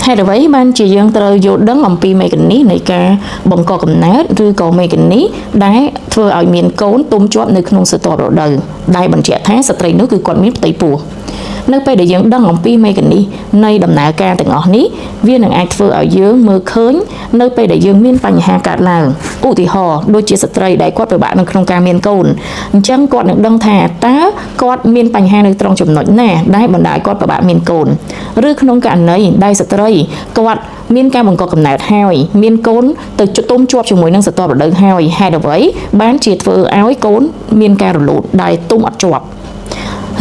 ហេតុអ្វីបានជាយើងត្រូវយល់ដឹងអំពីមេកានីសនៃការបង្កកំណើតឬក៏មេកានីសដែលធ្វើឲ្យមានកូនទុំជាប់នៅក្នុងស្រទាប់រដូវដែលបញ្ជាក់ថាស្ត្រីនោះគឺគាត់មានផ្ទៃពោះនៅពេលដែលយើងដឹងអំពីមេកានីសនៃដំណើរការទាំងអស់នេះវានឹងអាចធ្វើឲ្យយើងមើលឃើញនៅពេលដែលយើងមានបញ្ហាកើតឡើងឧទាហរណ៍ដូចជាស្ត្រីដែលគាត់ពិបាកនៅក្នុងការមានកូនអញ្ចឹងគាត់នឹងដឹងថាតើគាត់មានបញ្ហានៅត្រង់ចំណុចណាដែលបណ្ដាលឲ្យគាត់ពិបាកមានកូនឬក្នុងករណីដែលស្ត្រីគាត់មានការបង្កកំណើតហើយមានកូនទៅទុំជាប់ជាមួយនឹងស្រទាប់រដូវហើយហេតុអ្វីបានជាធ្វើឲ្យកូនមានការរលូតដែលទុំអត់ជាប់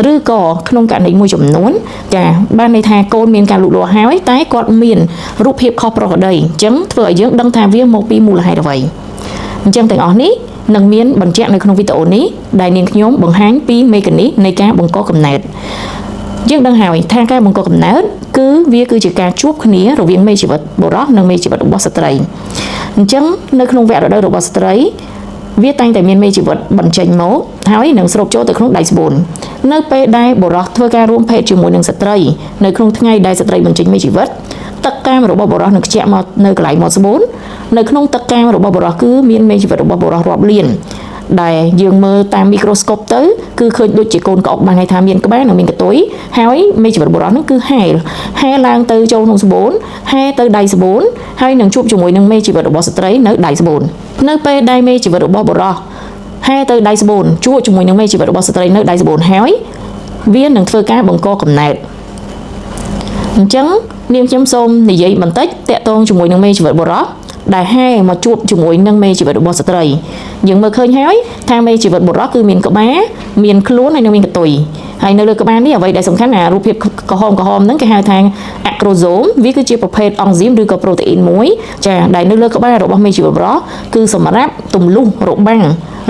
ឬក៏ក្នុងករណីមួយចំនួនចាបានន័យថាកូនមានការលូតលាស់ហើយតែគាត់មានរូបភាពខុសប្រក្រតីអញ្ចឹងធ្វើឲ្យយើងដឹងថាវាមកពីមូលហេតុអ្វីអញ្ចឹងទាំងអស់នេះនឹងមានបញ្ជាក់នៅក្នុងវីដេអូនេះដែលនាងខ្ញុំបង្ហាញពីមេកានីសនៃការបង្កកំណើតយើងដឹងហើយថាការបង្កកំណើតគឺវាគឺជាការជួបគ្នារវាងមេជីវិតបុរសនិងមេជីវិតរបស់ស្ត្រីអញ្ចឹងនៅក្នុងវគ្គរដូវរបស់ស្ត្រីវាតែងតែមានមេជីវិតបញ្ចេញមកហើយនឹងស្រូបចូលទៅក្នុងដៃស្បូននៅពេលដែលបុរសធ្វើការរួមភេទជាមួយនឹងស្ត្រីនៅក្នុងថ្ងៃដែលស្ត្រីបញ្ចេញមេជីវិតទឹកកាមរបស់បុរសនឹងខ្ជាក់មកនៅកន្លែងមាត់ស្បូននៅក្នុងទឹកកាមរបស់បុរសគឺមានមេជីវិតរបស់បុរសរាប់លានដែលយើងមើលតាមមីក្រូស្កូបទៅគឺឃើញដូចជាកូនក្អុកបានន័យថាមានក្បាលនិងមានកតុយហើយមេជីវិតបុរសហ្នឹងគឺហែលហែលឡើងទៅចូលក្នុងស្បូនហែទៅដៃស្បូនហើយនឹងជួបជាមួយនឹងមេជីវិតរបស់ស្ត្រីនៅដៃស្បូននៅពេលដែលមេជីវិតរបស់បុរសហែទៅដៃស្បូនជួបជាមួយនឹងមេជីវិតរបស់ស្ត្រីនៅដៃស្បូនហើយវានឹងធ្វើការបង្កកំណើតអញ្ចឹងនាងខ្ញុំសូមនិយាយបន្តិចតាក់ទងជាមួយនឹងមេជីវិតបុរសដែលហែមកជួបជាមួយនឹងមេជីវិតរបស់ស្ត្រីយើងមើលឃើញហើយថាមេជីវិតបុរសគឺមានក្បាលមានខ្លួនហើយនិងមានកតុយហើយនៅលើក្បាលនេះអ្វីដែលសំខាន់ណារូបភាពក្រហមក្រហមហ្នឹងគេហៅថាអាក្រូសូមវាគឺជាប្រភេទអង់ស៊ីមឬក៏ប្រូតេអ៊ីនមួយចាដែលនៅលើក្បាលរបស់មេជីវិតបុរសគឺសម្រាប់ទម្លុះរបាំង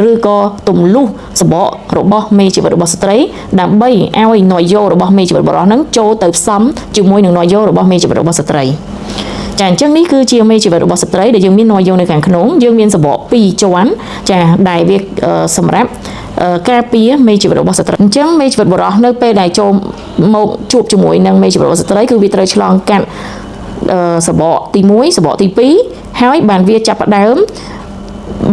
ឬក៏ទម្លុះសបករបស់មេជីវិតរបស់ស្ត្រីដើម្បីឲ្យនយោរបស់មេជីវិតបុរសហ្នឹងចូលទៅផ្សំជាមួយនឹងនយោរបស់មេជីវិតរបស់ស្ត្រីចាអញ្ចឹងនេះគឺជាមេជីវិតរបស់ស្ត្រីដែលយើងមាននយោនៅខាងក្នុងយើងមានសបក2ជាន់ចាដែលវាសម្រាប់ការពារមេជីវិតរបស់ស្ត្រីអញ្ចឹងមេជីវិតបុរសនៅពេលដែលចូលមកជួបជាមួយនឹងមេជីវិតរបស់ស្ត្រីគឺវាត្រូវឆ្លងកាត់សបកទី1សបកទី2ហើយបានវាចាប់ផ្ដើម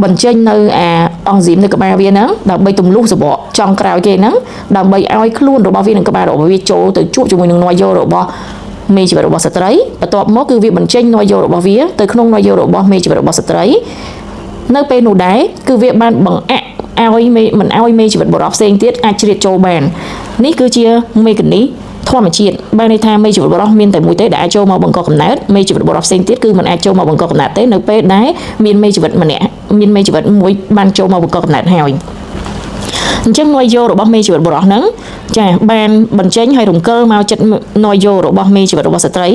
បញ្ចេញនៅអាអង់ស៊ីមនៅក្បាលវាហ្នឹងដើម្បីទម្លុះសបកចុងក្រោយគេហ្នឹងដើម្បីឲ្យខ្លួនរបស់វានិងក្បាលរបស់វាចូលទៅជួបជាមួយនឹងនយោរបស់មេជីវិតរបស់ស្ត្រីបន្ទាប់មកគឺវាបញ្ចេញនយោរបស់វាទៅក្នុងនយោរបស់មេជីវិតរបស់ស្ត្រីនៅពេលនោះដែរគឺវាបានបង្អាក់ឲ្យមេមិនឲ្យមេជីវិតបុរសផ្សេងទៀតអាចជ្រៀតចូលបាននេះគឺជាមេកានីសធម្មជាតិបានន័យថាមេជីវិតបុរសមានតែមួយទេដែលអាចចូលមកបង្កកំណើតមេជីវិតបុរសផ្សេងទៀតគឺមិនអាចចូលមកបង្កកំណើតទេនៅពេលដែលមានមេជីវិតម្នាក់មានមេជីវិតមួយបានចូលមកបង្កកំណើតហើយអញ្ចឹងនយោរបស់មេជីវិតបុរសហ្នឹងចាបានបញ្ចេញឲ្យរំកិលមកចិត្តនយោរបស់មេជីវិតរបស់ស្ត្រី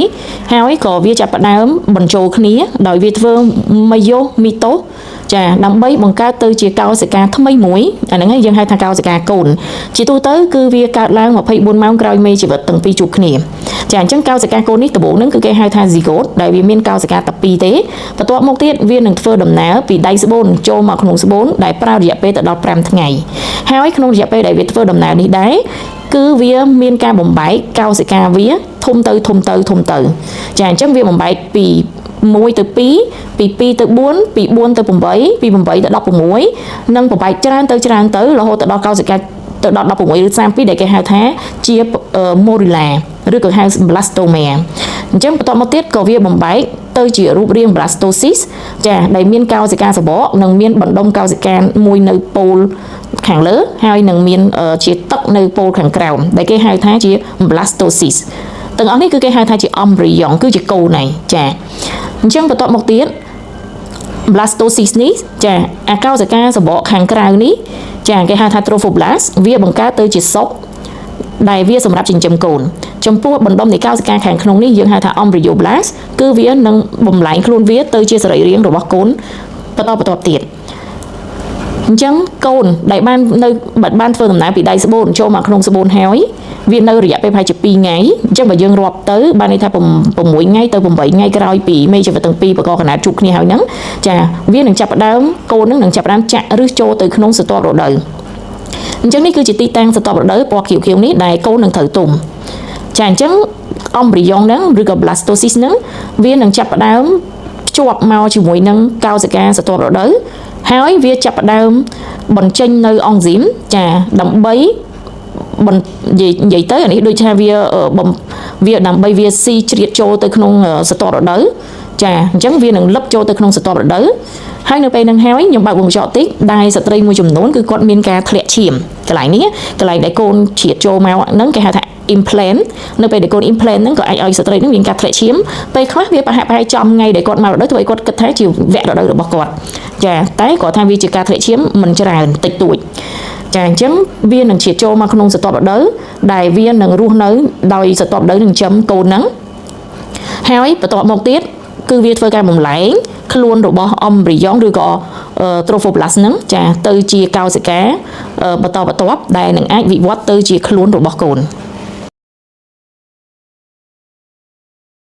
ហើយក៏វាចាប់ផ្ដើមបញ្ចូលគ្នាដោយវាធ្វើមីយ៉ូមីតូចាដើម្បីបង្កើតទៅជាកោសិកាថ្មីមួយអាហ្នឹងហើយយើងហៅថាកោសិកាកូនជាទូទៅគឺវាកើតឡើង24ម៉ោងក្រោយមេជីវិតទាំងពីរជួបគ្នាចាអញ្ចឹងកោសិកាកូននេះដំបូងហ្នឹងគឺគេហៅថា zygote ដែលវាមានកោសិកាតែ2ទេបន្ទាប់មកទៀតវានឹងធ្វើដំណើរពីដៃស្បូនចូលមកក្នុងស្បូនដែលប្រើរយៈពេលទៅដល់5ថ្ងៃហើយក្នុងរយៈពេលដែលវាធ្វើដំណើរនេះដែរគឺវាមានការបំបែកកោសិកាវាធំទៅធំទៅធំទៅចាអញ្ចឹងវាបំបែកពី1ទៅ2ពី2ទៅ4ពី4ទៅ8ពី8ទៅ16និងបំបែកច្រើនទៅច្រើនទៅរហូតទៅដល់កោសិកាទៅដល់16ឬ32ដែលគេហៅថាជា morula ឬក៏ហៅ blastoma អញ្ចឹងបន្តមកទៀតក៏វាបំបែកទៅជារូបរាង blastocyst ចាដែលមានកោសិកាសបកនិងមានបណ្ដុំកោសិកាមួយនៅពោលខាងលើហើយនឹងមានជាទឹកនៅពោលខាងក្រោមដែលគេហៅថាជា blastocyst ទាំងអស់នេះគឺគេហៅថាជា embryon គឺជាកូនហើយចាអញ្ចឹងបន្តមកទៀត blastocyst នេះចាអាកោសិកាសបកខាងក្រៅនេះចាគេហៅថា trophoblast វាបង្កើតទៅជាសុកដែលវាសម្រាប់ចិញ្ចឹមកូនចំពោះបណ្ដុំនៃកោសិកាខាងក្នុងនេះយើងហៅថា embryoblast គឺវានឹងបំលែងខ្លួនវាទៅជាសរីរាង្គរបស់កូនបន្តបន្ទាប់ទៀតអញ្ចឹងកូនដែលបាននៅបានធ្វើដំណើរពីដៃស្បូនចូលមកក្នុងស្បូនហើយវានៅរយៈពេលប្រហែលជា2ថ្ងៃអញ្ចឹងបើយើងរាប់ទៅបានន័យថា6ថ្ងៃទៅ8ថ្ងៃក្រោយពីមេជីវិតទាំងពីរបកកណាតជួបគ្នាហើយហ្នឹងចាវានឹងចាប់ផ្ដើមកូនហ្នឹងនឹងចាប់ផ្ដើមចាក់ឬចូលទៅក្នុងស្រទាប់រដូវអញ្ចឹងនេះគឺជាទីតាំងស្រទាប់រដូវពណ៌ខៀវៗនេះដែលកូននឹងត្រូវទុំចាអញ្ចឹង embryon ហ្នឹងឬក៏ blastocyst ហ្នឹងវានឹងចាប់ផ្ដើមភ្ជាប់មកជាមួយនឹងកោសិកាស្រទាប់រដូវហើយវាចាប់ផ្ដើមបញ្ចេញនៅអង់ស៊ីមចាដើម្បី បន្និយាយនិយាយទៅអានេះដូចថាវាអឺបំវាដើម្បីវាស៊ីជ្រៀតចូលទៅក្នុងអឺស្រទាប់រដូវចាអញ្ចឹងវានឹងលឹបចូលទៅក្នុងស្រទាប់រដូវហើយនៅពេលហ្នឹងហើយខ្ញុំបើកវង់ក្រចកតិចដែលស្ត្រីមួយចំនួនគឺគាត់មានការធ្លាក់ឈាមកន្លែងនេះកន្លែងដែលកូនជ្រៀតចូលមកហ្នឹងគេហៅថា implant នៅពេលដែលកូន implant ហ្នឹងក៏អាចឲ្យស្ត្រីហ្នឹងមានការធ្លាក់ឈាមពេលខ្លះវាប្រហាក់ប្រហែលចំថ្ងៃដែលគាត់មករដូវធ្វើឲ្យគាត់គិតថាជាវគ្គរដូវរបស់គាត់ចាតែគាត់ថាវាជាការធ្លាក់ឈាមមិនច្រើនតិចតួចចាអញ្ចឹងវានឹងជ្រៀតចូលមកក្នុងស្រទាប់រដូវដែលវានឹងរស់នៅដោយស្រទាប់រដូវនឹងចិញ្ចឹមកូនហ្នឹងហើយបន្ទាប់មកទៀតគឺវាធ្វើការបំលែងខ្លួនរបស់ embryon ឬក៏ trophoblast ហ្នឹងចាទៅជាកោសិកាបន្តបន្ទាប់ដែលនឹងអាចវិវត្តទៅជាខ្លួនរបស់កូន។